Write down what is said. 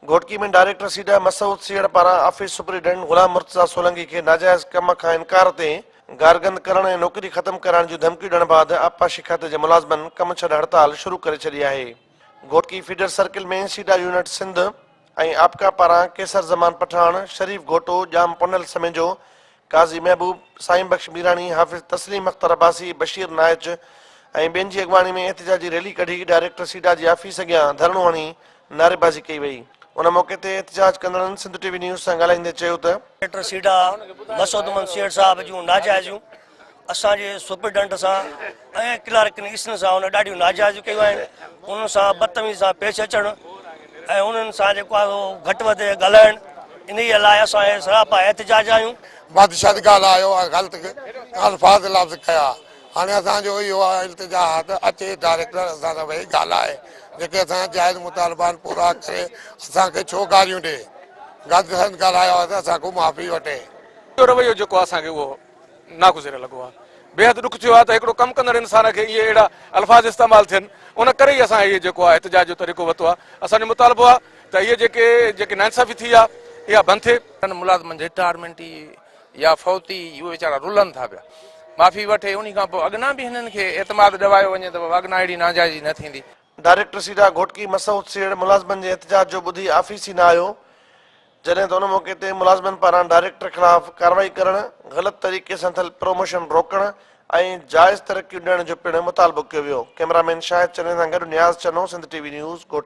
Ghotki ۾ director SIDA Masood Sehar پاران office superintendent Ghulam Murtaza Solangi کي ناجائز ڪم کان انڪار تي گارگند ڪرڻ ۽ نوڪري ختم ڪرائڻ جون ڌمڪيون ڏيڻ بعد آبپاشي کاتي جي ملازمن ڪم ڇڏ هڙتال شروع ڪري ڇڏي آهي. Ghotki feeder circle ۾ SIDA unit Sindh ۽ آپڪا پاران قيصر زمان پٺاڻ، شريف گهوٽو، ڄام پنهل سميجو، قاضي محبوب، سائين بخش ميراڻي، حافظ تسليم اختر عباسي، بشير نائچ ۽ ٻين جي اڳواڻي ۾ احتجاجي ريلي ڪڍي ڊائريڪٽر سيڊا جي آفيس اڳيان ڌرڻو هڻي نعريبازي ڪئي وئي. ان موقعي تي احتجاج ڪندڙن سنڌ ٽي وي نيوز سان ڳالهائيندي چيو ته. ڊائريڪٽر سيڊا مسعود محمد سيٺ صاحب جون ناجائزيون اسان جي سپرنٽينڊنٽ سان ۽ ڪلارڪن ايسن سان هن ڏاڍيون ناجائزيون ڪيون آهن. انهن سان بدتميزي سان پيش اچڻ ۽ انهن سان جيڪو آهي سو گهٽ وڌ ڳالهائڻ، انهيء لاء اسان هي سراپا احتجاج آهيون. بدشد ڳالهايو ۽ غلط الفاظ لفظ ڪيا. هاڻي اسان جو اهو التجا آهي ته اچي ڊائريڪٽر اسان سان ويهي ڳالهائي، جيڪي اسان جا جائز مطالبا آهن پورا ڪري، اسان کي ڇو گاريون ڏي، غلط سلط ڳالهايو آهي ته اسان کان معافي وٺي. اهو رويو جيڪو آهي اسان کي اهو ناگزير لڳو آهي. بيحد ڏک ٿيو آهي ته هڪڙو ڪم ڪندڙ انسان کي اهي اهڙا الفاظ استعمال ٿين، ان ڪري ئي اسان هي جيڪو آهي احتجاج جو طريقو ورتو آهي. اسان جو مطالبو آهي ته اهي جيڪي جيڪي ناانصافي ٿي آهي اها بند ٿئي. ملازمن جي رٽائرمينٽ يا فوتي اهي ويچارا رلن ٿا پيا. معافي وٺي انهي کان پوء اڳنا به هنن کي اعتماد ڏوايو وڃي ته بابا اڳنا اهڙي ناجائزي نه ٿيندي. ڊائريڪٽر سيڊا گهوٽڪي مسعود سيهڙ ملازمن جي احتجاج جو ٻڌي آفيس ئي نه آيو، جڏهن ته ان موقعي تي ملازمن پاران ڊائريڪٽر خلاف ڪارروائي ڪرڻ، غلط طريقي سان ٿيل پروموشن روڪڻ ۽ جائز ترقيون ڏيڻ جو پڻ مطالبو ڪيو ويو. ڪئميرا مين شاهد چني سان گڏ Niaz Channo, Sindh T V news, Ghotki.